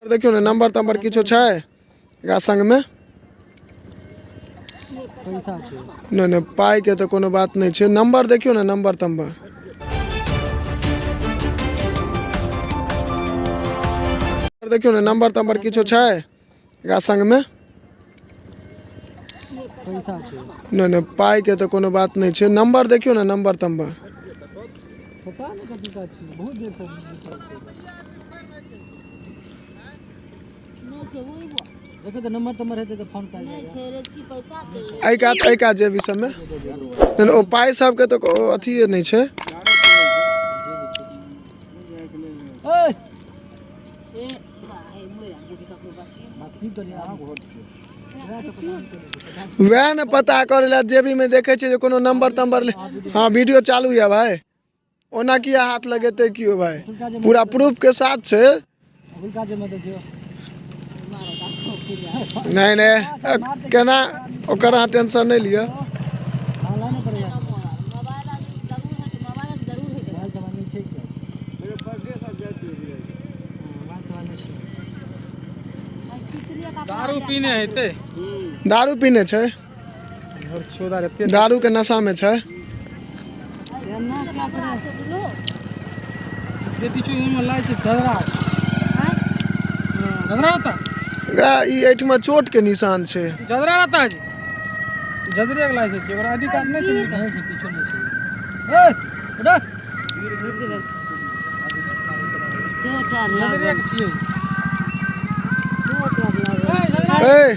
देखियौ ने नंबर तंबर किछो छै एकरा संगमे? पैसा छै। नहि नहि, पाइके तऽ कोनो बात नहि छै। नंबर देखियौ ने, नंबर तंबर देखियौ ने, नंबर तंबर किछो छै एकरा संगमे? पैसा छै। नहि नहि, पाइके तऽ कोनो बात नहि छै। नंबर देखियौ ने, नंबर तंबर। पता नहि कथी का छै, बहुत देर से। नहि छै ओहि। देखियौ तऽ नंबर तंबर हेतै तऽ फोन कयल नहि जाएगा। छै रे, की पैसा छै? एहि कात, एहि कात जेबी सबमे नहि, ओ पाइ सबके तऽ अथिए नहि छै। ओए। ए हे, मोरा दीदी ककरो बात। बात की करियै आब? वएह ने पता करै लए जेबीमे देखै छियै जे कोनो नंबर तंबर। हँ, वीडियो चालू यऽ भाय। ओना किया हाथ लगेतै केओ भाय? पूरा प्रूफ के साथ छै। हुनका जेमे देखियौ। नहि नहि, केना ओकर अहाँ टेंशन नहि लिअ। ऑनलाइन पड़ैया। मोबाइल जरूर हेतै, मोबाइल जरूर हेतै। मोबाइल तोबाइल नहि छै क्या? मोबाइल तोबाइल नहि छै। दारू पीने हेतै। दारू पीने छै, दारू के नशा में छै। बेटी चो ओहिमे लाइ छै झगड़ा झगड़ा रहता। एकरा ई एहिठमा चोट के निशान छै। झगड़ा रहता जी, झगड़े के लाइ छै। ओकरा आईडी कार्ड नहि छै? नहि छै, किछो नहि छै। ए उठा। चोट आर झगड़े के छियै। चोट आर लागल। ए झगड़ा। ए।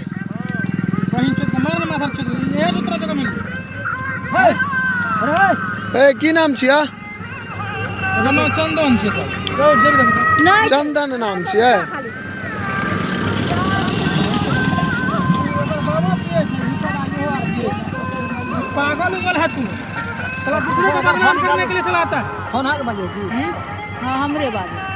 बहिन चोट के मार ने, माथा चोट इहे उतरा जगह मिल। हे अरे। ए, की नाम छियै? एकर नाम चंदन छै सर। जाउ जेबी देखो। चंदन नाम छियै? पागल उगल है तू साला, दूसरे को बदनाम करने के लिए चलाता है। फोन हाथ बाजो की? हाँ, हमरे बाजू।